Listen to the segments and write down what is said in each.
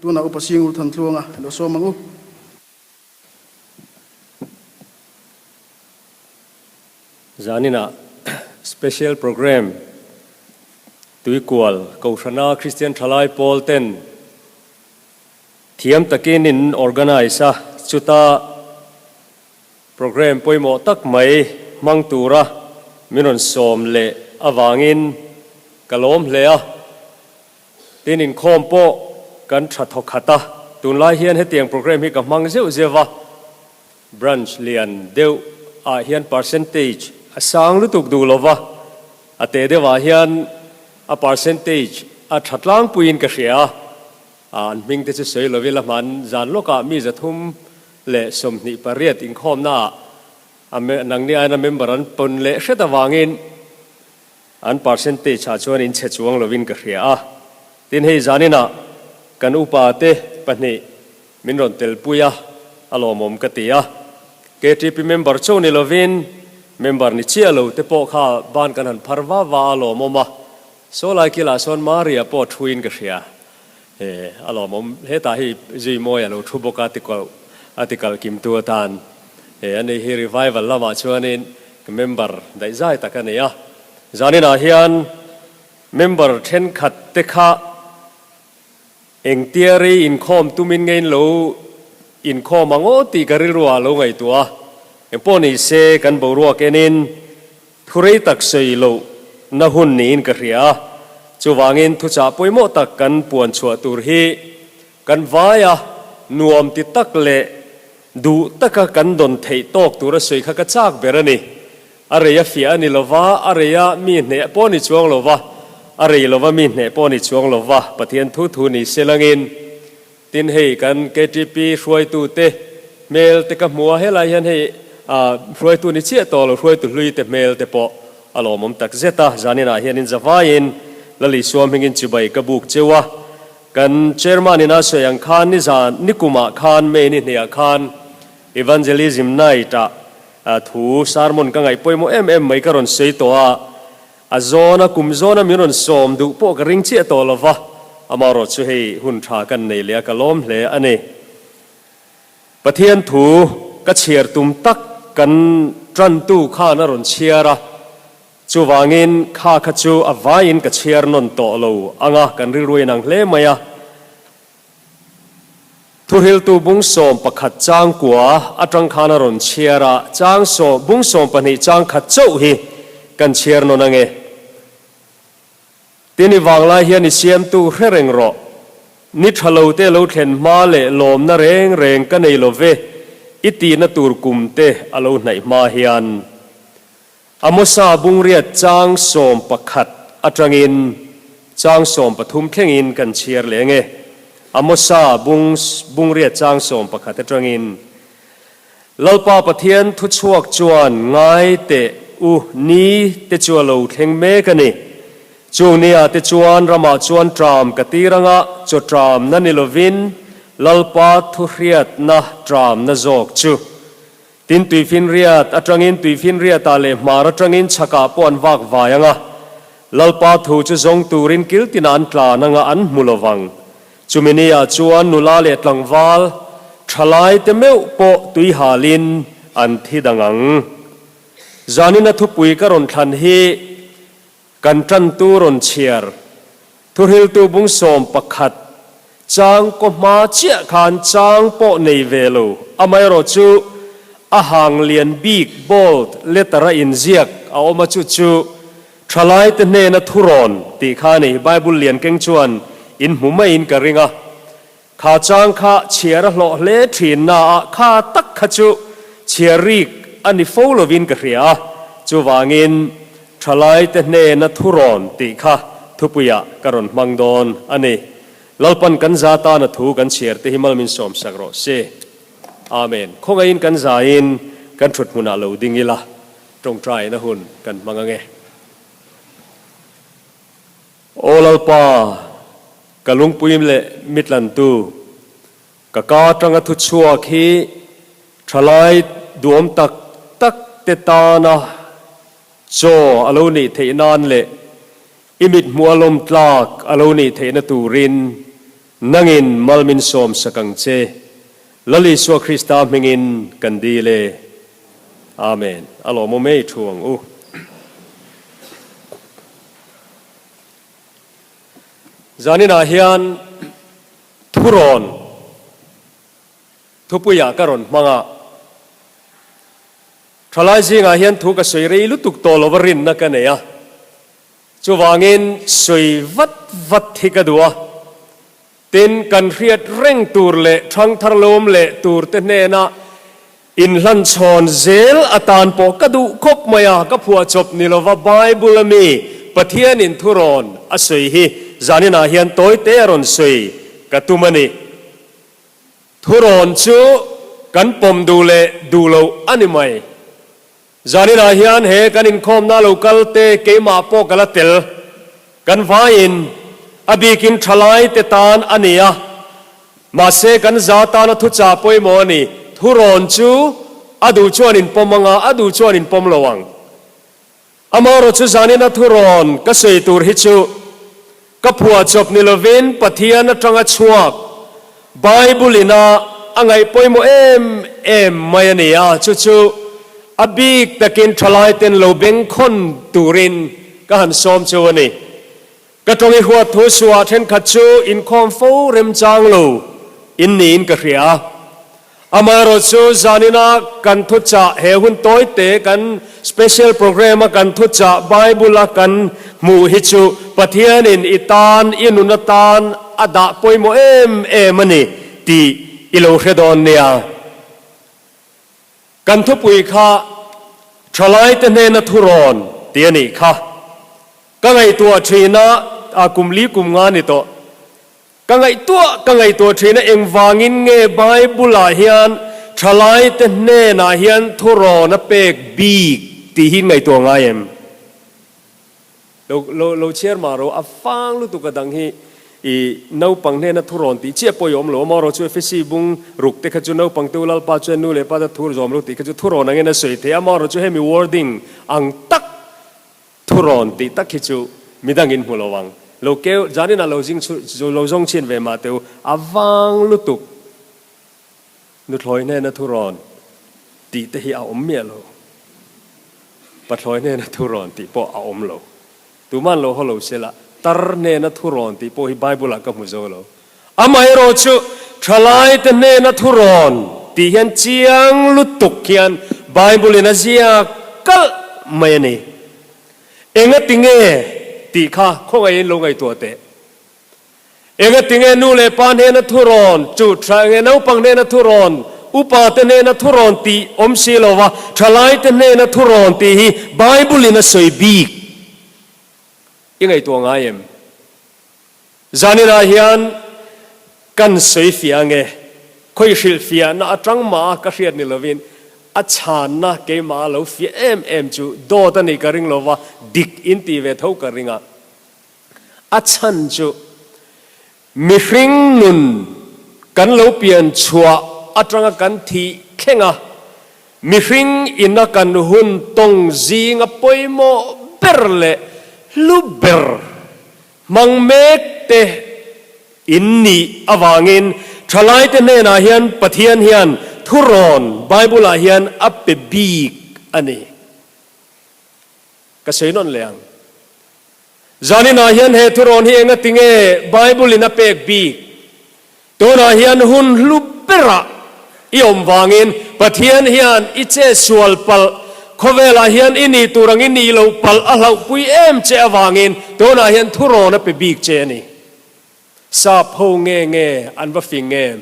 Tunah Upa Singul Thantluanga i lo sawm ang u. Zaninah Special Programme Tuikual Kohhrana Kristian Thalai Pawl ten thiam takin in organise a, chuta programme pawimawh tak mai hmang tura min rawn sawm leh avangin ka lawm hle a. Tin, inkhawm pawh kan tha thawk khat a, tunlai hian hetiang programme hi ka hmang zeuh zeuh a, branch lian deuh ah hian percentage a sang lutuk duh lo va, a teh deuh ah hian a percentage a tha tlangpuiin ka hria a, an hming te chu sawi lo ila hman zan lawkah mi 328 inkhawmna ah a nangni aina member an pawn leh hret avangin An percentage ah chuan in chhe chuang lovin ka hria a. Tin hei zaninah kan upa te pahnih min rawn telpui a, a lawmawm ka ti a. KTP member cho ni lovin member ni chiah lo te pawh kha ban kan han phar va va a lawmawm a. Saw lai kilah sawn Maria pawh thuin ka hria. He a lawmawm hetah hi zui mawi a lo thu bawk a tikal a tikal kimtu atan. He ani hi revival lamah chuanin Ka member daihzai tak a ni a, zaninah hian member thenkhat te kha engtia rei inkhawm tumin nge in lo inkhawm ang aw tih ka rilru ah lo ngaihtuah a, engpawh ni se kan boruak enin thu rei tak sawi loh na hun niin ka hria a, chuvangin thuchah pawimawh tak kan puan chhuah tur hi kan vai a, nuam ti tak leh Duh taka kan dawn theih tawk tura sawi kha ka chak ber a ni. A rei a fiah a ni lo va, a rei a mi hneh pawh a ni chuang lo va, a rei lo va mi hneh pawh a ni chuang lo va, Pathian thu thu ni se langin. Tin hei kan KTP hruaitute hmel te ka hmu a, helai hian hei hruaitu ni chiah tawh lo hruaitu hlui te hmel te pawh a lawmawm tak zet a, zaninah hianin zavaiin Lal Isua hmingin chibai ka buk cheu a. Kan Chairman in a sawi ang khan nizan nikumah khan May ni hniah khan Evangelism Night ah thu sermon ka ngaih pawimawh em em mai ka rawn sawi tawh a, a zawna kum zawna min rawn sawm duh pawh ka ring chiah tawh lova, amaherawh chu hei hun tha kan nei leh a ka lawm hle a ni. Pathian thu ka chhiar tum tak kan tantu khan a rawn chhiar a, Chuvangin kha kha chu a vaiin ka chhiar nawn tawh lo ang a, kan rilru in ang hle mai a. Thuhriltu bung 11 chang kua atang khan a rawn chhiar a, chang sawm, bung 12 chang khat chauh hi kan chhiar nawn ang e. Tin i vanglai hian i siamtu hre reng rawh. Ni tha lo te lo thlen hma leh lawmna reng reng ka nei lo ve, i tihna tur kum te a lo hnaih hma hian. Amosa bungriat chang 11 atangin chang 13 thlengin kan chhiar leh nge. Amosa bung bungriat chang 11 atangin, Lalpa Pathian thuchhuak chuan ngai teh u ni te chu a lo thleng mek a ni. Chung nia te chuan ramah chuan tram ka tir anga chaw tramna ni lovin Lalpa thuhriatna tramna zawk chu Tin, tuifinriat atangin tuifinriatah leh hmar atangin chhakah pawh an vak vai ang a, Lalpa thu chu zawng turin kil tinah an tlan anga an hmu lo vang. Chumi niah chuan nula leh tlangval thalai te meuh pawh tui halin an thi dang ang. Zanina thupui ka rawn thlan hi Kan tantu rawn chhiar thuhriltu bung 11 chang kaw hma chiah khan chang pawh nei ve lo, amaherawh chu a hang lian bik bold letter a inziak a awm a chu chu Thalaite hnena thurawn tih kha a ni. Bible lian keng chuan in hmu maiin ka ring a, kha chang kha chhiar a hlawh hle thin na a kha tak kha chu chhiar rik a ni fo lovin ka hria a, chuvangin Thalaite hnena thurawn tih kha thupuiah ka rawn hmang dawn a ni. Lalpan kan za tana thu kan chhiar te hi mal min sawmsak rawh se. Amen. Khawngaihin kan zaiin kan thut hmunah lo ding ila, tawngtaina hun kan hmang ange. Aw Lalpa, ka lungpui leh mitlantu, ka ka atanga thuchhuak hi thalai duhawm tak tak te tana Chaw a lo nih theih nan leh i mit hmuh a lawm tlak a lo nih theihna turin Nangin mal min sawm sak ang che. Lal Isua Krista hmingin kan dil e. Amen. A lawmawm ei thu ang u. Zaninah hian thurawn thupuiah ka rawn hmang a. Thalai zingah hian thu ka sawi rei lutuk tawh lova rinna ka nei a. Chuvangin sawi vat vat hi ka duh a. Tin, kan hriat reng tur leh thangthar lawm leh tur te hnena inhlanchhawn zel atan pawh ka duh khawp mai a, ka phuahchawp ni lova Bible a mi Pathianin thurawn a sawi hi zaninah hian tawite a rawn sawi ka tum a ni. Thurawn chu kan pawm duh leh duh loh a ni mai. Zaninah hian he kan inkhawmna lo kal te keimah pawh ka la tel. Kan vaiin, a bikin thalai te tan a ni a, mahse kan za tana thuchah pawimawh a ni. Thurawn chu a duh chuan in pawm anga, a duh chuan in pawm lo ang. Amaherawhchu zanina thurawn ka sawi tur hi chu ka phuahchawp ni lovin Pathian atanga chhuak Bible ina a ngaih pawimawh em em mai a ni a, chu chu a bik takin thalaiten lo bengkhawn turin ka han sawm chu a ni. Ka tawng i huat thu suah thenkhat chu inkhawm fo remchang lo in niin ka hria. Amaherawhchu zanina kan thuchah he hun tawite kan special program a kan thuchah Bible a kan hmuh hi chu Pathianin i tan i nun atan a dah pawimawh em em a ni tih i lo hre dawn nia. Kan thupui kha Thalaite hnena thurawn tih a nih kha. Ka ngaihtuah thin a, a kum li kum nga ni tawh. Ka ngaihtuah ka ngaihtuah thin a, engvangin nge Bible-ah hian thalaite hnenah hian thurawn a pek bik tih hi ngaihtuah ngai em? Lo lo lo chhiar mah ro, a fang lutuk a dang hi i naupang hnena thurawn tih chiah pawh i awm lo. Amaherawh chu Efesi bung ruk te kha chu naupang te u Lalpa chuan nu leh pa te thur zawm lo tih kha chu thurawn angin a sawi thei a, amaherawh chu hemi wording ang tak Thurawn tih tak hi chu midangin hmu lo ang. Lo keu, zaninah lo zing chu, lo zawng chhin ve mah teh u, a vang lutuk. Nuthlawi hnena thurawn tih te hi a awm miah lo. Pathlawi hnena thurawn tih pawh a awm lo. Tuman lo haw lo se la, tar hnena thurawn tih pawh hi Bible-ah ka hmu zo lo. Amaherawhchu, thalaite hnena thurawn tih hian chiang lutuk hian Bible-in a ziak kalh mai a ni. Engati nge tih kha khawngaihin lo ngaihtuah teh. Engati nge nu leh pa hnena thurawn, chu tha nge naupang hnena thurawn, upate hnena thurawn tih awm si lova thalaite hnena thurawn tih hi Bible-in a sawi bik i ngaihtuah ngai em? Zaninah hian kan sawi fiah ange, khawi hrilh fiahna atang mah a ka hriat ni lovin a chhanna keimah a lo fiah em em chu dawt a nih ka ring lova, dik in tih ve tho ka ring a. A chhan chu mihring nun kan lo pian chhuah atanga kan thih thleng a, mihring ina kan hun tawng zinga pawimawh ber leh hlu ber Hmang mek te in nih avangin thalaite hnenah hian Pathian hian thurawn Bible ah hian a pe bik a ni. Ka sawi nawn leh ang. Zaninah hian he thurawn hi enga tinge Bible in a pek bik? Tunah hian hun hlu berah i awm vangin Pathian hian i che sual palh, khawvelah hian i nih tur ang i nih loh palh a hlauhpui em che avangin tunah hian thurawn a pe bik che a ni. Sap ho nge nge an va fing em?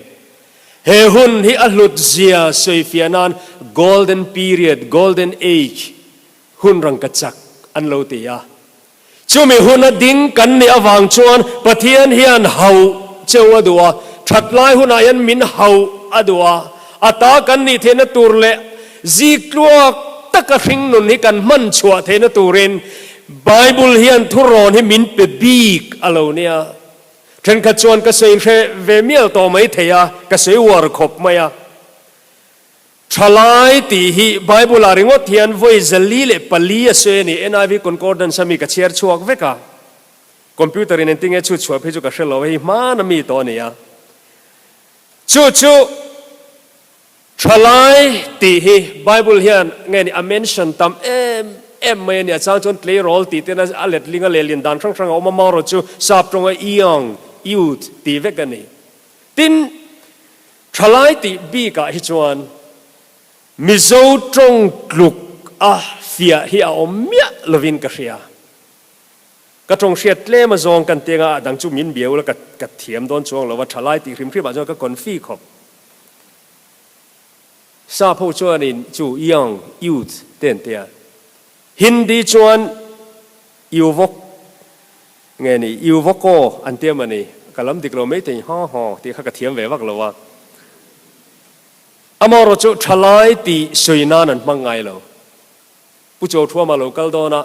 He hun hi a hlut zia sawifiah nan Golden Period, Golden Age, hun rangkachak an lo ti a. Chumi huna ding kan nih avang chuan Pathian hian hauh cheu a duh a, that lai hunah hian min hauh a duh a, a ta kan nih theihna tur leh zik tluak taka hring nun hi kan hman chhuah theihna turin Bible hian thurawn hi min pe bik a lo nia. Thenkhat chuan ka sawi hre ve mial tawh mai thei a, ka sawi uar khawp mai a. Thalai tih hi Bible-ah ringawt hian vawi 404 a sawi a ni. NIV Concordance a mi ka chhiar chhuak vek a. Computer in engtinge chhut chhuah phei chu ka hre lo, hei hmana mi tawh a ni a. Chu chu thalai tih hi Bible hian nge ni a mention tam em em mai a ni. A chang chuan tleirawl tih ten a letling a lehlin dan hrang hrang a awm a, marawh chu sap tawnga young, youth tih vek a ni. Tin, thalai tih bikah hi chuan Mizo tawng tluk a fiah hi a awm miah lovin ka hria. Ka tawng hriat tlem a zawng kan teng a, a dang chu min biau la ka ka thiam dawn chuang lo va, thalai tih hrim hrim ah chuan ka confi khawp. Sap ho chuanin chu young, youth te an tia. Hindi chuan yuvok nge ni yuvoko an tia mawni, ka lam dik lo mai thei haw haw tih kha ka thiam ve vak lo a. Amaherawh chu thalai tih sawi nan an hmang ngai lo. Pu Chawthuama lo kal dawn a,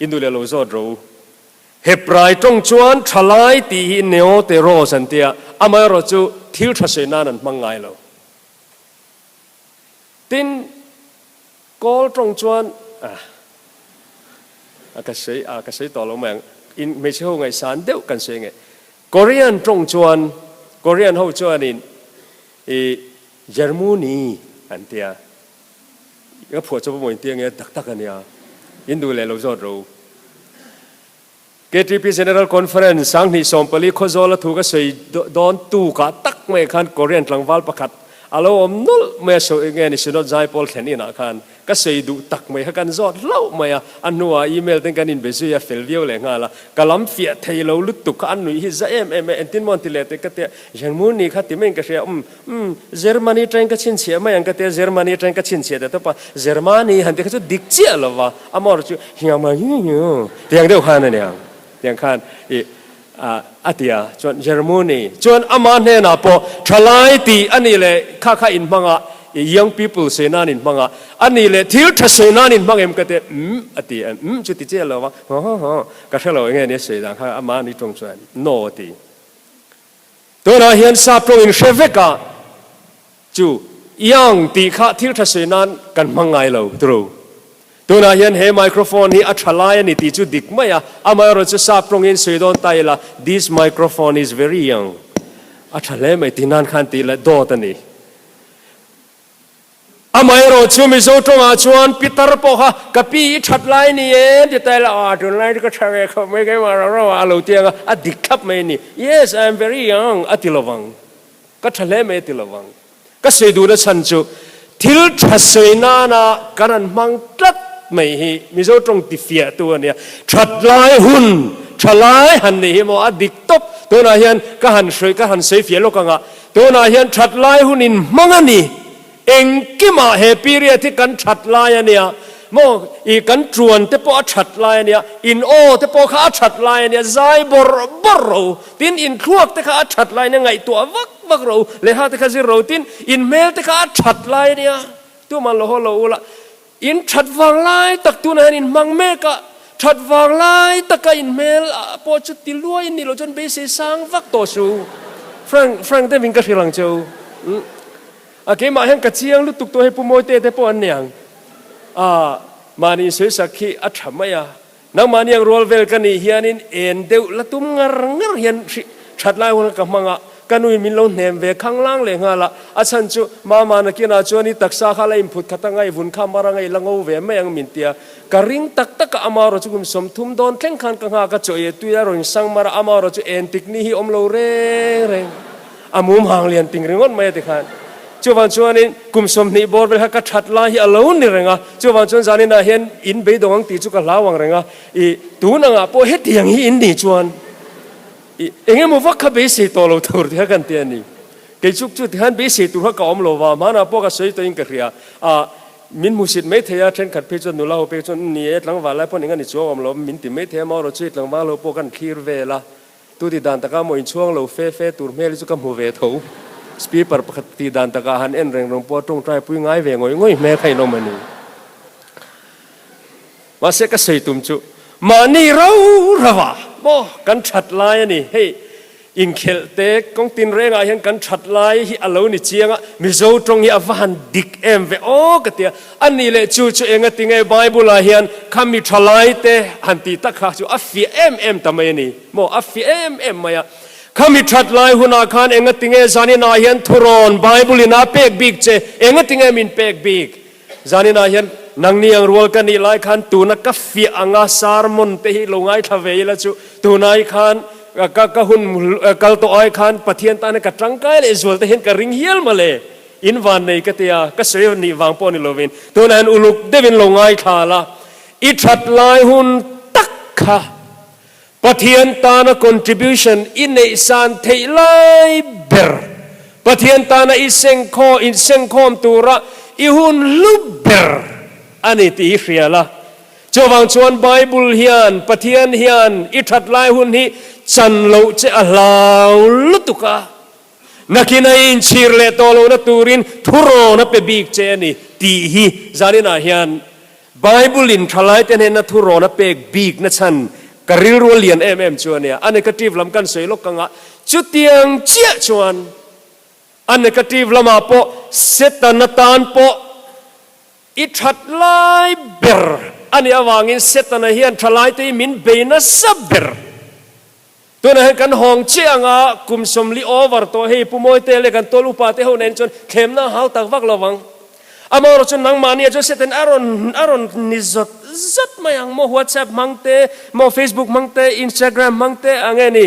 i nu leh lo zawt ro. Hebrai tawng chuan thalai tih hi neoteros an tia, amaherawh chu thil tha sawi nan an hmang ngai lo. Tin, Kawl tawng chuan a ka sawi a ka sawi tawh lo mai ang, in hmeichhe ho ngaihsan deuh kan sawi nge. Korean tawng chuan Korean ho chuanin i Germany an tia, ka phuah chu pawimawh intia nge tak tak a nia, in duh leh lo zawt ro. KTP General Conference 2014 Khawzawla thu ka sawi dawn tukah tak mai khan Korean tlangval pakhat a lo awm nawlh mai a, sawi nge ni Synod Zaipawl thlen inah khan ka sawi duh tak mai kha kan zawt hlauh mai a, a hnuah email ten kan inbe zui a, fel viau leh nghal a, ka lam fiah thei lo lutuk kha an nuih hi za em em e, engtin maw an ti leh teh ka tia, Germany kha ti maiin ka hria, umm umm Germany atangin ka chhinchhiah mai ang ka tia, Germany atangin ka chhinchhiah ta tawp a, Germany han ti kha chu dik chiah lo va, amaherawh chu hiam a hi hi tiang deuh khan a niang, tiang khan ih a ti a, chuan Germany chuan ama hnenah pawh thalai tih a nih leh kha kha inhmang a, young people sawi nan inhmang a, a nih leh thil tha sawi nan inhmang em ka ti a, umm a ti a, umm chu ti chiah lo va, haw haw haw ka hre lo enge nia sawi dan kha ama ni tawng chuan no a ti. Tunah hian sap tawng in hre vek a, chu young tih kha thil tha sawi nan kan hmang ngai lo turu. Tunah hian he microphone hi a tha lai a ni tih chu dik mai a, amaherawhchu sap tawngin sawi dawn ta ila, this microphone is very young, a tha hle mai tih nan khan tih leh dawt a ni. Amaherawhchu Mizo tawngah chuan Pitar pawh kha ka pi i that lai ni em ti ta ila, aw tunlai chu ka tha ve khawp mai keimah rau rau ah a lo ti ang a, a dik thlap mai a ni. Yes, I am very young a ti lovang. Ka tha hle mai a ti lovang. Ka sawi duhna chhan chu thil tha sawi nana kan han hmang tlat mai hi Mizo tawng ti fiah tu a nia. That lai hun, tha lai han nih hi maw a dik tawp. Tunah hian ka han hruai, ka han sawi fiah lawk ang a, tunah hian that lai hun in hmang a ni. Engkimah he period hi kan that lai a nia maw, i kan tuan te pawh a that lai a nia, in aw te pawh kha a that lai a nia, zai bawrh bawrh ro, tin in thluak te kha a that lai a nia, ngaihtuah vak vak ro, lehkha te kha zir ro, tin in hmel te kha a that lai a nia, tuman lo haw lo ula, in that vang lai tak tunah hian in hmang mek a, that vang lai taka in hmel pawh chu ti luai in nih loh chuan beisei sang vak tawh su, Frank, Frank deuhin ka hrilh ang cheu. A keimah hian ka chiang lutuk tawh hei Pu Mawite te pawh an ni ang. A mahni insawisak hi a tha mai a, nangmahni ang rual vel ka nih hianin en deuh la tum ngar ngar hian that lai hun ka hmang a, ka nuin min lo hnem ve khang lang leh nghal a, a chhan chu mama nakinah chuan i taksa kha la inphut khat anga i vun kha mar anga i la ngo ve mai ang min tia, ka ring tak tak a, amaherawh chu kum 30 dawn thleng khan ka nghak a, chaw ei tui a rawn sang mar a, amaherawh chu en tik ni hi awm lo reng reng. A mum hang lian ting ringawt mai a ti khan. Chuvang chuanin kum 20 bawr vel kha ka that lai hi a lo ni reng a, chuvang chuan zaninah hian in beidawng ang tih chu ka hlau ang reng a, i tun angah pawh hetiang hi in nih chuan i eng emaw vak kha beisei tawh lo tur ti kha kan ti a ni. Kei chuk chu tikhan beisei tur kha ka awm lo va, hmanah pawh ka sawi tawhin ka hria a, min hmusit mai thei a, thenkhat phei chuan nula ho pek chuan ni e tlangval lai pawh eng a ni chuang awm lo min ti mai thei a, marawh chu i tlangval ho pawh kan thlir vel a, Tu ti dan taka maw inchhuang lo fe fe tur hmel hi chu ka hmu ve tho. Speaker pakhat ti dan takah han en reng reng pawh a tawngtai pui ngai ve ngawih ngawih hmel kha in awm a ni. Mahse ka sawi tum chu mahni rau rau ah maw kan that lai a ni. Hei. Inkhelh te kawng tinrengah hian kan that lai hi a lo ni chiang a, Mizo tawng hi a va han dik em ve aw ka ti a. A nih leh chu chu enga tinge Bible ah hian kha mi tha lai te han tih tak kha chu a fiah em em ta mai a ni maw, a fiah em em mai a. Kha mi that lai hunah khan enga tinge zaninah hian thurawn Bible in a pek bik che, enga tinge min pek bik? Zaninah hian nangni ang rual ka nih lai khan tuna ka fiah anga sermon te hi lo ngaithla ve ila chu tunai khan ka ka hun kal tawh ai khan Pathian tana ka tangkai leh zual te hian ka ring hial mawle. In van nei ka tia, ka sawi nih vang pawh ni lovin tunah hian uluk deuhin lo ngaithla la, i that lai hun tak kha Pathian tana contribution i neih san theih lai ber, Pathian tana i sengkhaw insengkhawm tura i hun hlu ber a ni tih hi hria la. Chuvang chuan Bible hian Pathian hian i that lai hun hi chan loh che a hlau lutuk a, nakin a inchhir leh tawh lohna turin thurawn a pe bik che a ni tih hi zaninah hian Bible in thalaite hnena thurawn a pek bik na chhan ka rilru a lian em em chu a nia. A negative lam kan sawi lawk anga chutiang chiah chuan a negative lamah pawh Setana tan pawh i that lai ber a nih avangin Setana hian thalaite hi min bei nasa ber. Tunah hian kan hawng chiah anga kum 40 over tawh hei Pu Mawite leh kan tual upa te ho nen chuan thlemna a hau tak vak lo vang. Amaherawh chu nangmahni ah chuan Satan a rawn a rawn ni zawt zawt mai ang maw WhatsApp hmang te maw Facebook hmang te Instagram hmang te a nge ni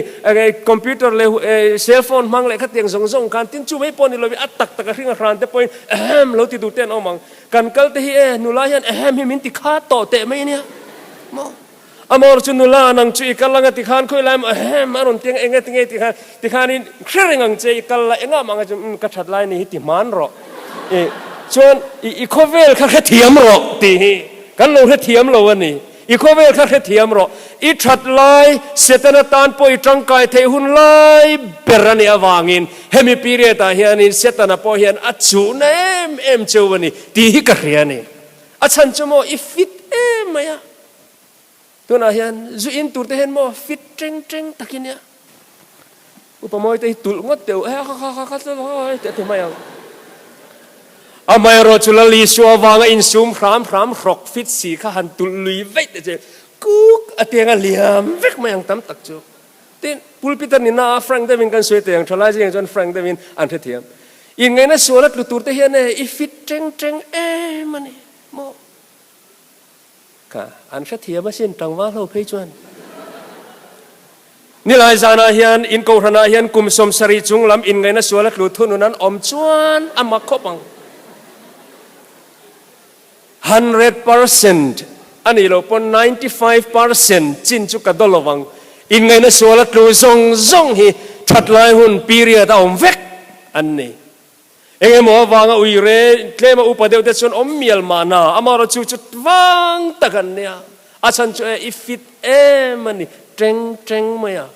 computer leh cell phone hmang leh khatiang zawng zawng khan tin chu mai pawh ni lovin a tak tak a hring a hran te pawhin ahem lo ti duh te an awm ang. Kan kal te hi e nula hian ahem hi min ti khat tawh teh mai ania maw. Amor chu nula nang chu i kal anga tikhan khawi lai maw ehem a rawn ti anga enge tinge tikhan tikhanin hre reng ang che i kal la engah mah anga chu umm ka that lai ni hi ti hman rawh i chuan i i khawvel kha hrethiam rawh tih hi kan lo hrethiam lo a ni i khawvel kha hrethiam rawh i that lai Setana tan pawh i tangkai theih hun lai ber a nih avangin hemi period ah hianin Setana pawh hian a chuhna em em cheu a ni tih hi ka hria a ni a chhan chu maw i fit em mai a. Tunah hian zu in tur te hian maw fit teng teng takin nia upa mawi te hi tulh ngawt teh u he kha kha kha kha kha teh a ti mai ang. Amaherawh chu Lal Isua avanga insum hram hram hrawk fit si kha han tulh lui veih te che kuk a tiang a liam vek mai ang tam tak chu. Tin, pulpit a nina a frank deuhin kan sawi teh ang thalai zingah chuan frank deuhin an hrethiam. Inngaihna sual a tlu tur te hian e i fit teng teng em a ni maw? Ka an hrethiam asin tlangval ho phei chuan. Nilai zanah hian in kohhranah hian kum 70 chung lam inngaihna sual a tlu thunun an awm chuan a mak khawp ang. 100% a nih loh pawn 95% chin chu ka daw lo vang. Inngaihna sual a tlu zawng zawng hi thatlai hun period a awm vek an ni. Eng emaw avanga ui re tlema upa deuh te chuan awm mial mahna, amaherawh chu chu vang tak an nia, a chhan chu e i fit em a ni teng teng mai a.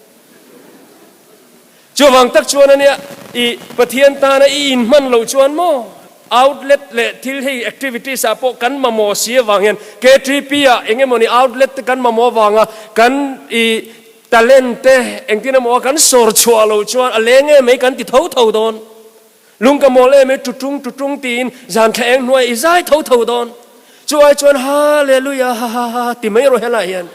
Chuvang tak chuan a nia, i Pathian tana i inhman loh chuan maw outlet leh thil hei activities ah pawh kan mamawh si avang hian KTP ah eng emawni outlet te kan mamawh avanga kan i Talent te engtin emaw a kan sawr chhuah loh chuan a leng em mai kan ti tho tho dawn. Lung ka mawl em e tutung tutung tiin zan thla eng hnuai i zai tho tho dawn. Chu ai chuan Hallelujah ha ha ha ti mai rawh helai hian.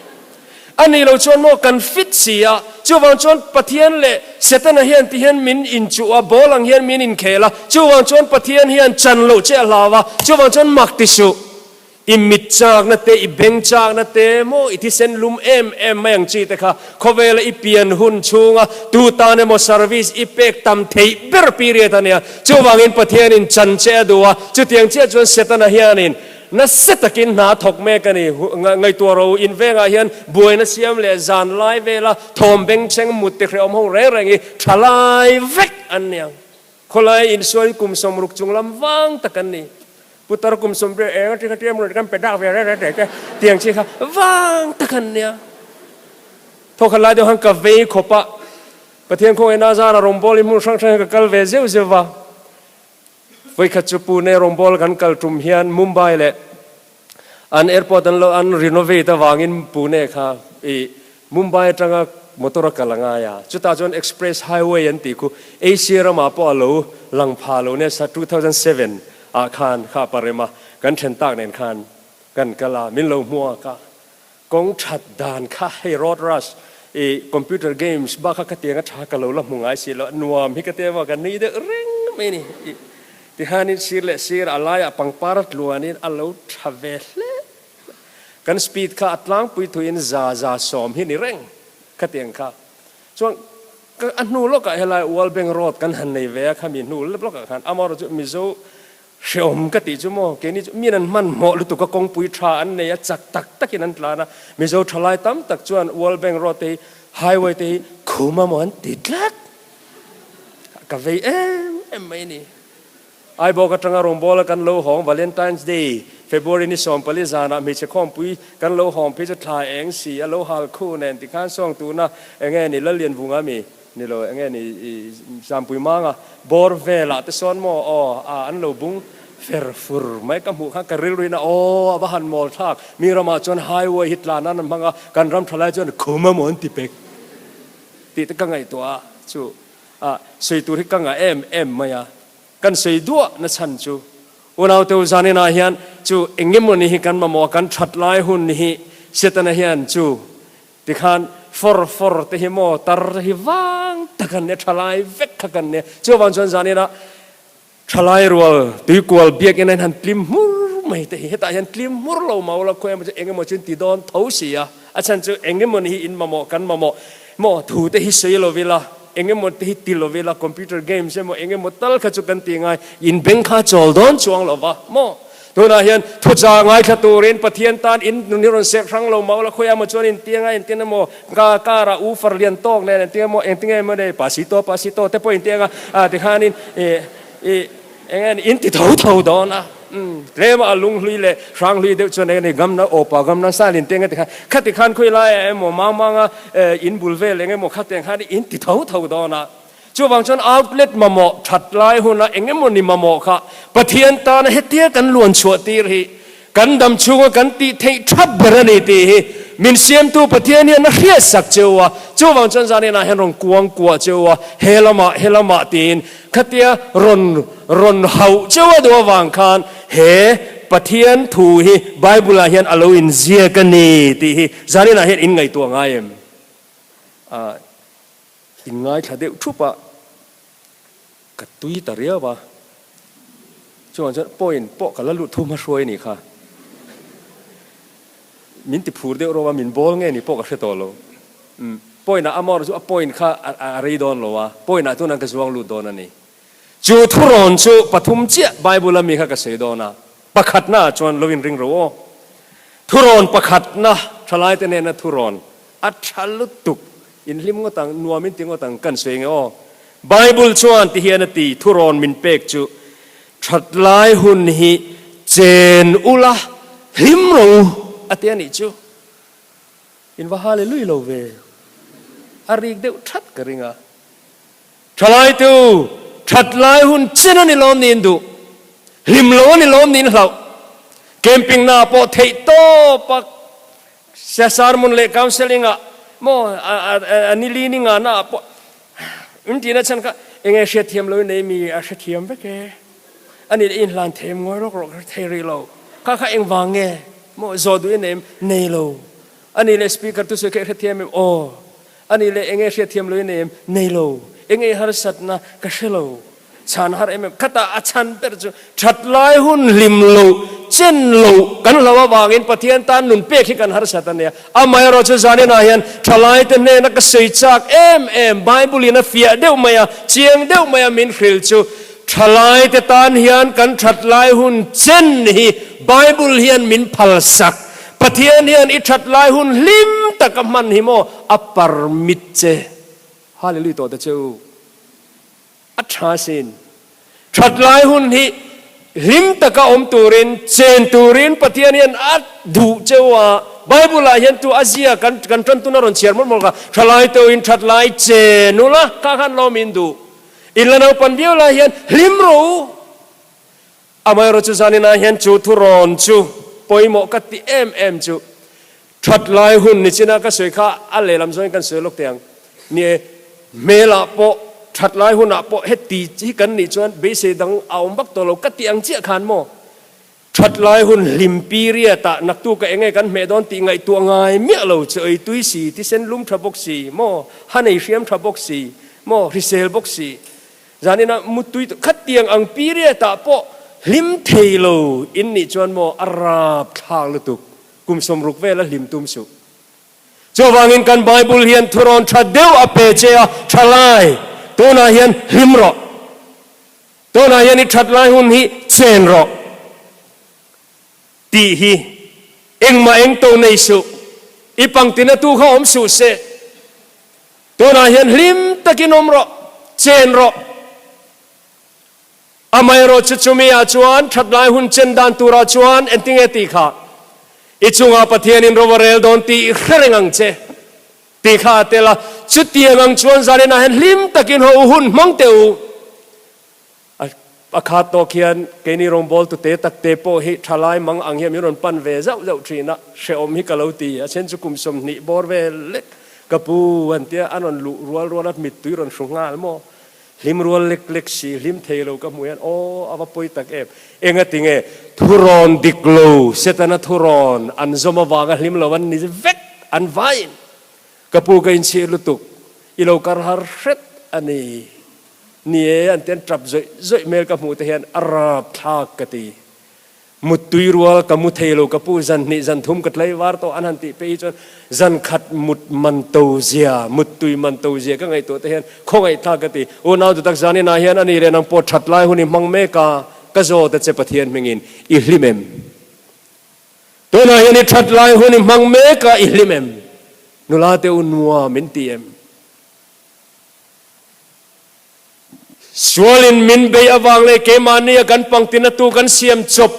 A nih loh chuan maw kan fit si a, chuvang chuan Pathian leh Setana hian ti hian min inchuh a, ball ang hian min inkhel a, chuvang chuan Pathian hian chan loh che a hlau a, chuvang chuan mak ti suh. I mit chakna te, i beng chakna te maw, i thisen lum em em mai ang chi te kha khawvela i pian hun chhunga tu tan emaw service i pek tam theih ber period a nia. Chuvangin Pathianin chan che a duh a, chutiang chiah chuan Setana hianin nasa takin hna thawk mek a ni. Ngaihtuah ro in vengah hian buaina siam leh zan lai vela thawm bengchheng mut ti hrehawm ho reng reng hi tha lai vek an ni ang. Khawlai insual kum 60 chung lam vang tak an ni. Putar kum 80 eng aṭi kha ṭiam rawn kan pe dak ve reng reng te tiang chi kha vang tak an nia. Thawkhat lai deuh han ka vei khawp a, Pathian khawngaih na zara rawngbâwl in hmun hrang hrang hian ka kal ve zeuh zeuh va. Vawikhat chu Pune rawngbâwl kan kal ṭum hian Mumbai leh an airport an lo an renovate avangin Pune kha i Mumbai aṭanga. motor a kal a ngai a, chutah chuan express highway an tih khu Asia ramah pawh a lo lang pha lo nasa 2007 ah khan kha parema kan then tak nen khan kan kal a, min lo hmuak a, kawng that dan kha hei road rush i computer games bak kha ka tiang a tha ka lo la hmu ngai si lo, nuam hi ka tia maw ka nui deuh reng mai a ni. Tihanin sir leh sir a laiah pangpar a tluanin a lo tha ve hle. Kan speed kha a tlangpui thuin za 110 hi ni reng khatiang kha. Chuan ka a hnu lawkah helai World Bank Road kan han nei ve a khami hnu lawkah khan amaherawh chu Mizo hreawm ka tih chu maw keini chu min an hmanhmawh lutuk a kawngpui tha an nei a chak tak takin an tlan a Mizo thalai tam tak chuan World Bank Road te hi highway te hi khum a maw an ti tlat ka vei em em mai ni. Aibawk atanga rawngbawla kan lo hawng Valentine's Day, February ni 14 zanah hmeichhe khawmpui kan lo hawng phei chu thla eng si a lo hal khu nen tikhan sawng tuna enge ni Lallianvunga mi ni lo enge ni Zampui Manga bawr velah te sawn maw aw a an lo bung fer fur mai ka hmuh khan ka rilruin a aw a va han mawl thlak mi ramah chuan highway hi tlan nan an hmang a kan ram thalai chuan khum a maw an ti pek tih te ka ngaihtuah a chu A sawi tur hi ka ngah em em mai a, kan sawi duah na chhan chu unau teu zaninah hian chu engemawni hi kan mamawh a, kan that lai hun hi Setana hian chu tikhan fawr fawr te hi maw tar te hi vang tak an nia, tha lai vek kha kan nia. Chuvang chuan zaninah Thalai rual tuikual biakinn a han tlim hmur mai te hi hetah hian tlim hmur lo mau la khawi emaw chu eng emaw chu in ti dawn tho si a, a chhan chu eng emaw ni hi in mamawh kan mamawh maw thu te hi sawi lo ila eng emaw te hi ti lo ila computer games emaw eng emaw tal kha chu kan ti ngai in beng kha chawl dawn chuang lo va maw. Tunah hian thuchah ngaithla turin Pathian tan in nun hi rawn sek hrang lo mau la, khawi emaw chuan in tiang a, engtin emaw ka car ah u far lian tawk nen engtin emaw engtin nge emaw nei pasito pasito te pawh in tiang a, ah tikhanin ih ih eng nge in ti tho tho dawn a, umm tlem a lung hlui leh hrang hlui deuh chuan eng nge gamna awpa gamna style in tiang a tikhan khati khan khawi laiah emaw mang mang a in bul vel eng emaw khatiang khan in ti tho tho dawn a. Chuvang chuan outlet mamawh that lai huna eng emaw ni mamawh kha Pathian tana hetia kan luan chhuah tir hi kan dam chhunga kan tih theih that ber a ni tih hi min siamtu Pathian hian a hriat sak cheu a. Chuvang chuan zaninah hian rawn kuang kuah cheu a, he lamah he lamah tiin khatia rawn rawn hauh cheu a duh avang khan he Pathian thu hi Bible-ah hian a lo inziak a ni tih hi zaninah hian in ngaihtuah ngai em? In ngaithla deuh thup a, ka tui ta riau a, chuan chuan point pawh ka la lut thu hma hruai a nih kha. Min ti phur deuh rawh a, min bawl nge ni pawh ka hre tawh lo. Umm, point ah amawr chu a point kha a rei dawn lo a, point ah chuan ka zuang lut dawn a ni. Chu thurawn chu pathum chiah Bible a mi kha ka sawi dawn a, pakhatna ah chuan lo inring ro aw. Thurawn pakhatna, thalaite nena thurawn a tha lutuk. In hlim ngawt ang, nuam in ti ngawt ang, kan sawi nge aw. Bible chuan ti hian a ti, thurawn min pek chu, That lai hun hi chen ula hlim ro u, a ti a nih chu. In va hallelujah lo ve. A rik deuh that ka ring a. Thalai tu, that lai hun chen a ni lawm niin duh, hlim lo a ni lawm niin hlauh. Camping na pawh theih tawp a Sermon leh counselling ah maw a ni li ni nga na ah pawh in tihna chhan kha enge hriatthiam lo in nei mi a hrethiam vek e ani leh inhlan them ngawi rawk rawk thei rih lo kha kha engvang nge maw zawh duh in nei em nei lo ani leh speaker tu sawi kha i hrethiam em aw ani leh enge hriatthiam lo in nei em nei lo enge harsatna ka hre lo Chhan har em em khatah a chhan ber chu that lai hun hlim lo chen lo kan hlo avangin Pathian tan nun pek hi kan harsat a nia. Amaherawh chu zaninah hian thalaite hnena ka sawi chak em em Bible in a fiah deuh mai a, chiang deuh mai a min hrilh chu thalaite tan hian kan that lai hun chen hi Bible hian min phalsak. Pathian hian i that lai hun hlim taka hman hi maw a permit che. Hallelujah tawh ta che u. A tha sin. That lai hun hi hlim taka awm turin, chen turin Pathian hian a duh cheu a. Bible ah hian tu a zia kan kan tan tuna rawn chhiar mawlh mawlh kha, tha lai teuhin that lai chen ula, kha khan lawm in duh. In la naupan viau lai hian hlim rawh u. Amaherawhchu zaninah hian chu thurawn chu pawimawh ka ti em em chu. That lai hun nichina ka sawi kha a lehlam zawngin kan sawi lawk teh ang. Ni e, hmelah pawh that lai hunah pawh heti hi kan nih chuan beisei dang a awm vak tawh lo ka tih ang chiah khan maw? That lai hun hlim period ah naktuk ah enge kan hmeh dawn tih ngaihtuah ngai miah lo che oi tui si, thisen lum tha bawk si maw, ha nei hriam tha bawk si maw, hrisel bawk si. Zaninah mutui khatiang ang period ah pawh hlim thei lo in nih chuan maw a rapthlak lutuk. Kum 60 vela hlim tum suh. Chuvangin kan Bible hian thurawn tha deuh a pe che a, tha lai, tunah hian hlim rawh. Tunah hian i that lai hun hi chen rawh tih hi engmah eng to nei suh. I pangtina tu kha awm suh se. Tunah hian hlim takin awm rawh, chen rawh. Amaherawh chu chumi ah chuan that lai hun chen dan turah chuan engtinge tih kha i chungah Pathianin ro a rel dawn tih i hre reng ang che tih kha a tel a. Chutiang ang chuan zaninah hian hlim takin haw u hun hmang teh u. A khat tawk hian keini rawngbawltu te tak te pawh hi thalai mang ang hian min rawn pan ve zauh zauh thin a, hrehawm hi ka lo ti. A then chu kum 20 bawr vel lek ka pu an tia an rawn luh rual rual a, mittui rawn hru nghal maw? Hlim rual lek lek si, hlim thei lo ka hmuh hian aw a va pawi tak em. Engati nge thurawn dik lo, Setana thurawn an zawm avanga hlim lo an ni vek, an vaiin. Ka pu ka inchhir lutuk, i lo kar har hret a ni. Ni e, an ti an tap zawih zawih hmel ka hmuh te hian a rapthlak ka ti. Muttui rual ka mu thei lo ka pu zan hnih zan thum ka tlei var tawh an han tih pei hi chuan zan khat mut man to zia, muttui man to zia ka ngaihtuah te hian khawngaihthlak ka ti. Unau dutak zan inah hian a ni leh nang pawh that lai hun i hmang mek a, ka zawt a che Pathian hmingin i hlim em? Tunah hian i that lai hun i hmang mek a, i hlim em? Nula te u nuam in ti em? Sualin min bei avang leh keimahnia kan pangtina tu kan siam chawp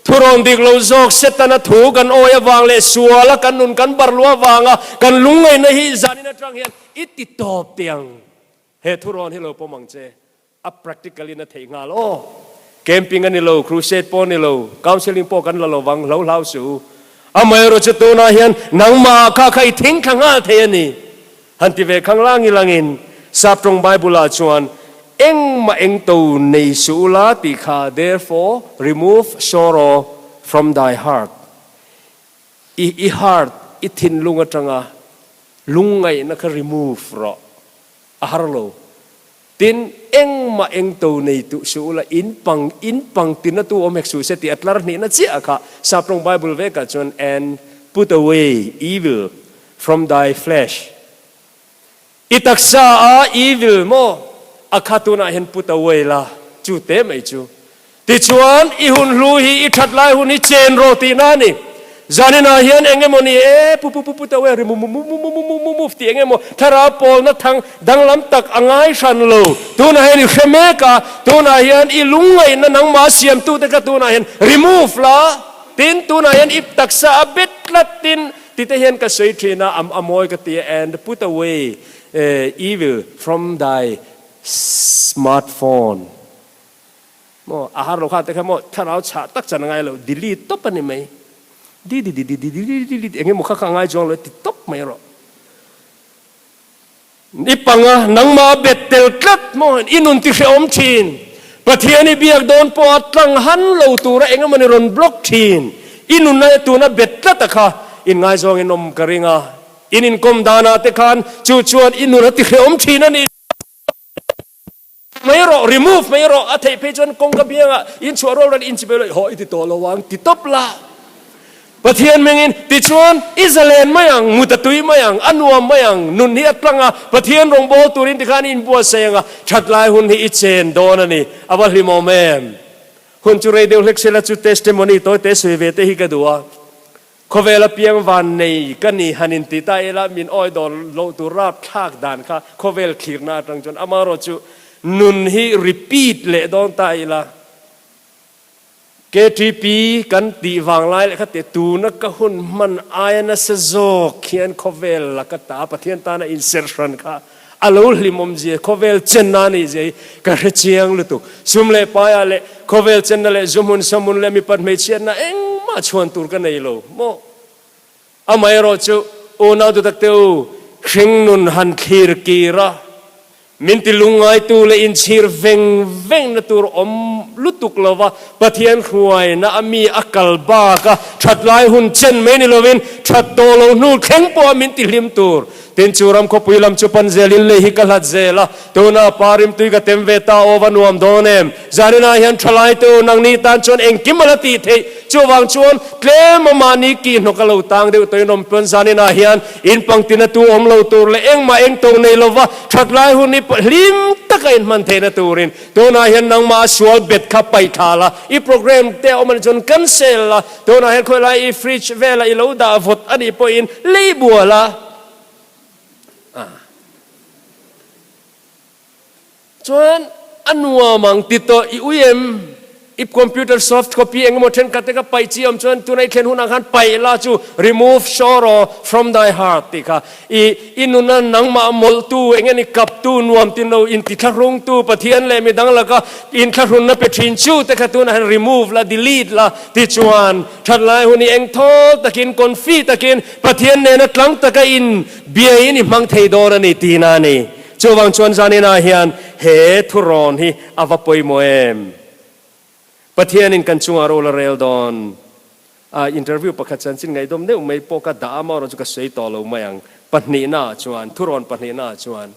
thurawn dik lo zawk Setana thu kan awi avang leh suala kan nun kan barlu avanga kan lungngaihna hi zanin atang hian i ti tawp teh ang. He thurawn hi lo pawm ang che. A practical in a theih nghal aw. Camping a ni lo, crusade pawh a ni lo, counselling pawh kan la lo vang, hlo hlau suh u. Amaherawh chu tunah hian nangmah kha kha i thing thla nghal thei a ni. Han ti ve khang lang ilangin Saptawng Bible-ah chuan engmah eng to nei suh ula tih kha therefore remove sorrow from thy heart i i heart i thinlung atanga lungngaihna kha remove rawh a har lo. Tin, engmah eng to nei tuh suh ula in pang in pang tina tu awm hek suh se tih a tlar hnihna chiah kha Saptawng Bible vekah chuan and put away evil from thy flesh. I taksa a evil maw a kha tunah hian put away la chu te mai chu. Tichuan, i hun hlu hi i that lai hun hi chen rawh tihna a ni. Zaninah hian eng emaw ni e, pu pu pu pu tawh e, ri mu mu mu mu mu mu mu mu tih eng emaw thlarau pawlna thang danglam tak a ngai hran lo. Tunah hian i hre mek a, tunah hian i lungngaihna nangmah siamtute kha tunah hian remove la, tin tunah hian i taksa a bet tlat tin tite hian ka sawi thin a, a mawi ka ti a, and put away evil from thy smartphone. Maw a har lo kha te kha maw thlarau chhah tak chan a ngai lo delete tawp a ni mai di di di di di di di di eng emaw kha kha a ngai chuang lo ti tawp mai rawh i panga nangmah a bet tel tlat maw i nun ti hrehawm thin Pathian i biak dawn pawh a tlang han lo tura eng emaw ni rawn block thin i nunna tuna bet tlat a kha in ngaizawng in awm ka ring a in inkawm danah te khan chu chuan i nun a ti hrehawm thin a ni. Mai rawh, remove mai rawh, a theih phei chuan kawngka biangah in chhuah rual rual in chi vel haw i ti tawh lo ang ti tawp la. Pathian mengin tichuan i zalen mai ang, mut a tui mai ang, a nuam mai ang, nun hi a tlang a, Pathian rawngbâwl turin tikhan i inbuatsaih ang a, that lai hun hi i chen dawn a ni. A va hlimawm em? Hun chu rei deuh hlek sela chu testimony tawi te sawi ve te hi ka duh a. Khawvel a piang van nei ka ni han in ti ta ila min awi dawn loh tur rap thlak dan kha khawvel thlirna atang chuan amaherawh chu nun hi repeat leh dawn ta ila KTP kan tih vang lai leh kha te tuna ka hun hman aia nasa zawk hian khawvel laka ta Pathian tana inserh hran kha a lo hlimawm zia khawvel chenna a nih zia hi ka hre chiang lutuk. Sum leh paiah leh khawvel chenna leh zu hmun sahmun leh mipat hmeichhiatna engmah chhuan tur ka nei lo maw? Amaherawhchu, unau duhtak te u, hringnun han thlir kir a, Min ti lungngaitu leh inchhir veng vengna tur awm lutuk lova Pathian hruaina a mi a kal bak a, that lai hun chen mai ni lovin that tawh lo hnu thleng pawha min ti hlim tur. Tin, chu ram khawpui lam chu pan zelin lei hi ka hlat zel a, tuna pa rimtui ka tem ve ta aw va nuam dawn em? Zaninah hian thalaite u nangni tan chuan engkim a la tih theih. Chuvang chuan tlem a mahni kih hnawk a lo tang deuh tawhin awm pawn zaninah hian in pangtina tu awm lo tur leh engmah engto nei lova that lai hun i hlim taka in hman theihna turin tunah hian nangmah a sual bet kha paih thla la, i program te a awm a nih chuan cancel la, tunah hian khawilai i fridge velah i lo dah vawt a nih pawhin lei bual a. Chuan a nuam ang ti tawh i ui em? I computer soft copy eng emaw thenkhat te kha paih chi awm chuan tuna i thlen hunah khan paih la chu remove sorrow from thy heart tih kha i i nuna nangmah mawlhtu eng nge ni kaptu nuam tin lo intithlahrungtu Pathian leh midang laka inthlahrunna pe thin chu te kha tunah hian remove la delete la tichuan thatlai hun i engthawl takin confi takin Pathian nena tlang taka in biain i hmang thei dawn a ni tihna a ni. Chuvang chuan zaninah hian he thurawn hi a va pawimawh em? Pathianin kan chungah ro la rel dawn a, interview pakhat chanchin ngaihdawm deuh mai pawh ka dah a, amaherawh chu ka sawi tawh lo mai ang. Pahnihnaah chuan, thurawn pahnihnaah chuan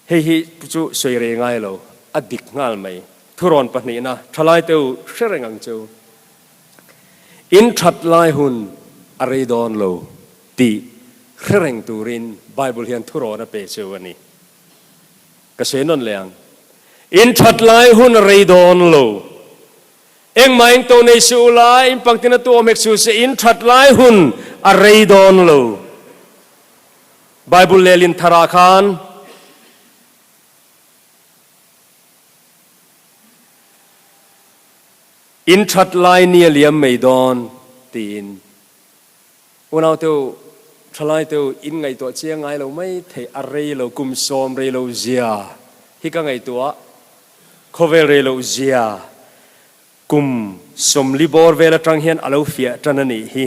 hei hi chu sawi rei ngai lo, a dik nghal mai. Thurawn pahnihna, thalaite u hre reng ang chu. In that lai hun a rei dawn lo tih hre reng turin Bible hian thurawn a pe cheu a ni. Ka sawi nawn leh ang. In that lai hun a rei dawn lo. Engmah eng to nei suh ula, in pangtina tu awm hek suh se, in that lai hun a rei dawn lo. Bible lehlin tharah khan In that lai ni a liam mai dawn tiin unaute u, thalaite u, in ngaihtuah chiang ngai lo mai thei a rei lo, kum sawm rei lo zia hi ka ngaihtuah, khawvel rei loh zia kum sawmli bawr vel atang hian a lo fiah tan a nih hi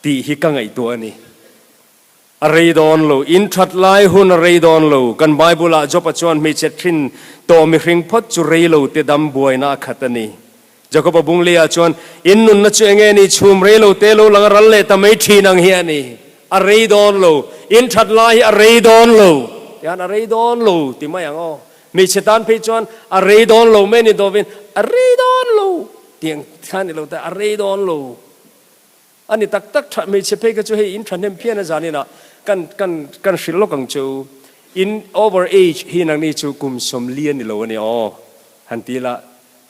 tih hi ka ngaihtuah a ni. A rei dawn lo, in that lai hun a rei dawn lo. Kan Bible-ah Job-a chuan hmeichhe thin tawh mihring phawt chu rei lo te dam buaina a khat a ni. Jakob-a Bunglia chuan, In nunna chu enge ni, chhum rei lo te lo lang a ral leh ta mai thin ang hi a ni. A rei dawn lo, in that lai hi a rei dawn lo. Tihian a rei dawn lo ti mai ang aw. Hmeichhe tan phei chuan a rei dawn lo mai ni dawvin, a rei dawn lo tiang khan ni lo te, a rei dawn lo. A ni tak tak tha hmeichhe phei kha chu hei in thahnem phian a zanin ah kan kan kan hrilh lawk ang chu. In over age hi nangni chu kum sawmli a ni lo a ni aw han ti ila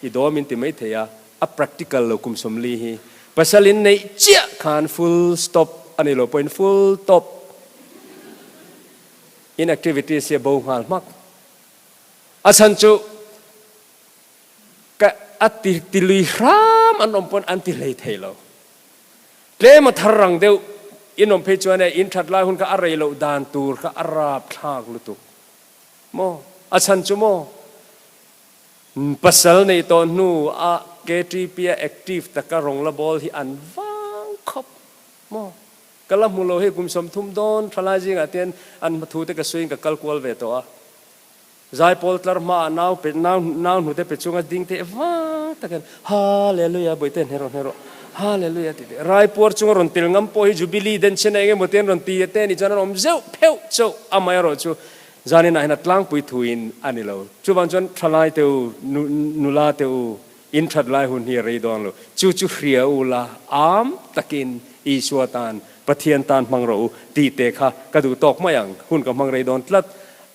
i dawm in ti mai thei a, a practical lo kum sawmli hi. Pasal in neih chiah khan full stop a ni lo pawhin full top in activities hi a bo nghal hmak. A chhan chu Ka a ti ti lui hram an awm pawn an ti hlei thei lo. Tlem a thar rang deuh in awm phei chuan e in that lai hun kha a rei loh dan tur kha a rap thlak lutuk maw? A chhan chu maw? Pasal neih tawh hnu a KTP a active taka rawng la bawl hi an vang khawp maw? Ka la hmu lo hei kum 30 dawn thalai zingah te hian an hmathu te ka suiin ka kal kual ve tawh a. Zaipawl tlar hmaah nau pe nau nau hnute pe chunga ding te vang takin Hallelujah bawihte hne rawh hne rawh Hallelujah tih te Raipuar chunga rawn tel ngam pawh hi Jubilee denchhen a eng emaw te an rawn ti te anih chuan an awm zeuh pheuh chauh amaherawh chu zanin ah hian a tlangpui thuin a ni lo. Chuvang chuan thalai te u nu nula te u in that lai hun hi a rei dawn lo. Chu chu hria u la am takin Isua tan Pathian tan hmang rawh u tih te kha ka duh tawk mai ang, hun ka hmang rei dawn tlat.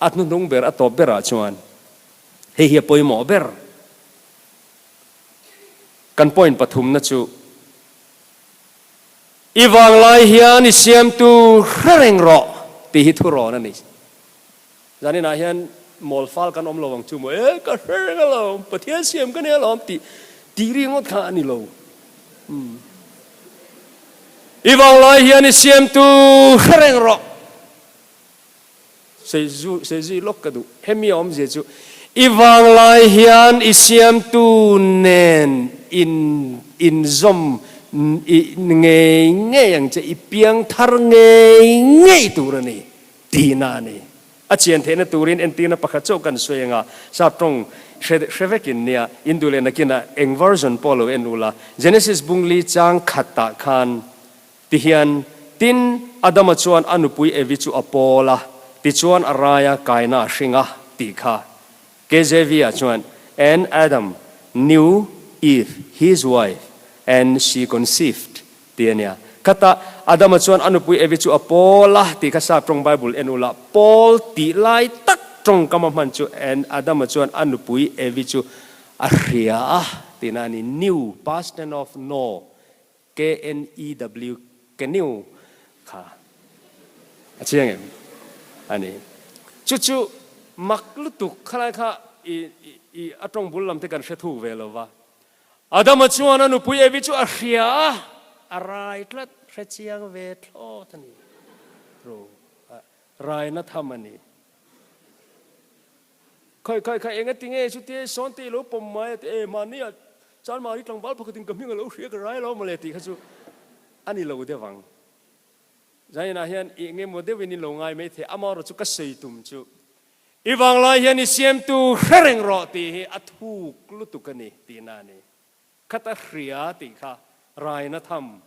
A hnuhnung ber, a tawp berah chuan hei hi a pawimawh ber. Kan point pathumna chu, I vanglai hian i siamtu hre reng rawh tih hi thurawn a ni. Zaninah hian mawl fal kan awm lo ang chu maw? E, ka hre reng alawm, Pathian siam ka ni alawm tih tih ri ngawt kha a ni lo. Umm. I vanglai hian i siamtu hre reng rawh. Sei zui lawk ka duh. Hemi a awmzia chu i vanglai hian i siamtu nen in inzawm I ngei ngei ang che, i piang thar ngei ngei tur a ni tihna a ni. A chian theihna turin entirna pakhat chauh kan sawi anga sap tawng hre hre vekin nia in duh leh nakinah eng version pawh lo en ula. Genesis bungli chang khatah khan tihian tin Adama chuan a nupui Evi chu a pawl a, tichuan a raia kaina a hring a tih kha. KJV ah chuan And Adam knew Eve, his wife, and she conceived tih a nia. Khata Adama chuan a nupui Evi chu a pawl a tih kha sap tawng Bible en ula pawl tih lai tak tawngkam a hman chu and Adama chuan a nupui Evi chu a hria a tihna a ni. Knew, past tense of know, K-N-E-W, Knew kha a chiang em a ni. Chu chu mak lutuk khalai kha i i a tawng bul lam te kan hre thuk ve lo va. Adama chuan a nupui Evi chu a hria a, a rai tlat, hre chiang ve thlawt a ni. Ro, raina tham a ni. Khai khai khai, enga tinge chutia sawn te i lo pawm mai a ti e, mahni ah chuan mahni tlangval pakhatin ka hming a lo hria ka rai lo mawle tih kha chu a ni lo deuh ang. Zainah hian i engemaw deuhin i lo ngai mai thei, amaherawhchu chu ka sawi tum chu I vanglai hian i siamtu hre reng rawh tih hi a thuk lutuk a ni tihna a ni. Khata hria tih kha raina tham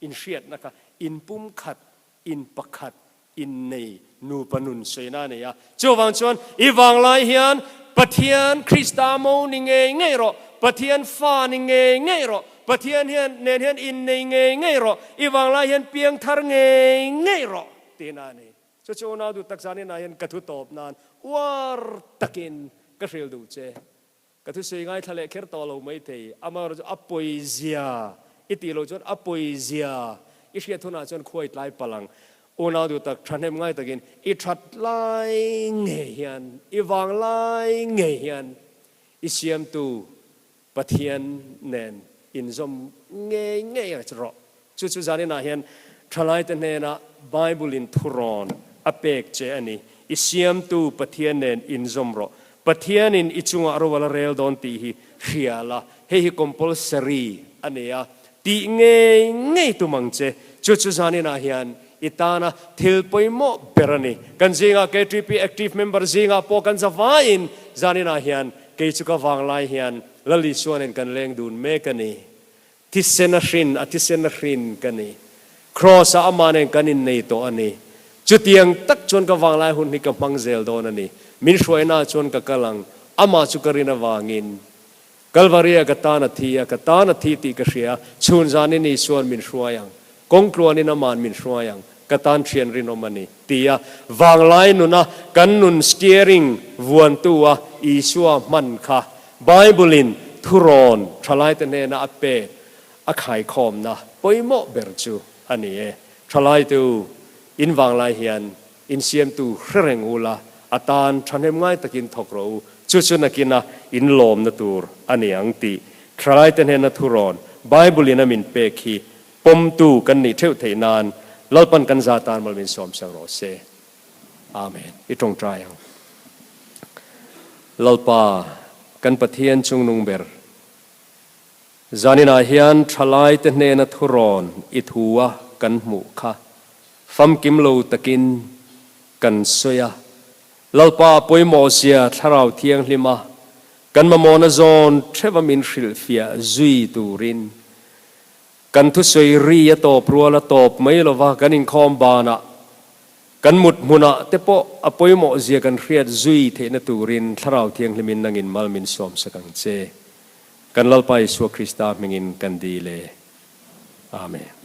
inhriatna kha inpumkhat, inpakhat, innei nupa nun sawina a nei a. Chuvang chuan i vanglai hian Pathian Krista mo ni ngei ngei rawh, Pathian fa ni ngei ngei rawh, Pathian hian nen hian innei ngei ngei rawh, i vanglai hian piangthar ngei ngei rawh tihna a ni. Chu chu unau duh tak zan inah hian ka thu tawp nan uar takin ka hrilh duh che. Ka thusawi ngaithla leh kher tawh lo maithei. Amaherawhchu a pawizia i tih loh chuan a pawizia i hriat hunah chuan khuai tlai palh ang. Unau duh tak thahnem ngai takin i that lai ngei hian, i vang lai ngei hian i siamtu Pathian nen inzawm ngei ngei a rawh. Chu chu zaninah hian thalaite hnena Bible-in thurawn a pek che a ni. I siamtu Pathian nen inzawm rawh. Pathianin i chungah ro a la rel dawn tih hi hria la, hei hi compulsory a ni a, tih ngei ngei tum ang che. Chu chu zaninah hian i tana thil pawimawh ber a ni. Kan zingah KTP active member zingah pawh kan za vaiin zaninah hian Kei chu ka vanglai hian Lal Isua nen kan leng dun mek a ni. Thisen a hrin, a thisen a hrin ka ni. Kraws ah amah nen kan innei tawh a ni. Chutiang tak chuan ka vanglai hun hi ka hmang zel dawn a ni. Min hruaina ah chuan ka kal ang, amah chu ka rin avangin. Kalvari ah ka tan a thi a, ka tan a thi tih ka hria a, chhun zanin Isua'n min hruai ang. Kawng tluanin ama'n min hruai ang, ka tan thian rinawm a ni, ti a vanglai nuna kan nun steering vuantu a Isua hman kha Bible-in thurawn thalaite hnena a pek a khaikhawmna pawimawh ber chu a ni e. Thalaitu, in vanglai hian insiamtu hre reng ula, a tan thahnem ngai takin thawk rawh u, chu chu nakina in lawmna tur a ni ang tih thalaite hnena thurawn Bible-in a min pek hi Pawmtu kan nih theuh theih nan Lalpan kan za tan mal min sawm sak rawh se. Amen. I tawngtai ang. Lalpa, kan Pathian chungnung ber, zaninah hian thalai te hnena thurawn i thu a kan hmuh kha famkim lo takin kan sawi a. Lalpa pawimawh zia Thlarau Thianghlima kan mamawhna zawn theuha min hrilhfiah zui turin Kan thusawi ri a tawp rual a tawp mai lova kan inkhawm banah, kan mut hmunah te pawh a pawimawh zia kan hriat zui theihna turin Thlarau Thianghlimin nangin mal min sawm sak ang che. Kan Lalpa Isua Krista hmingin kan dil e. Amen.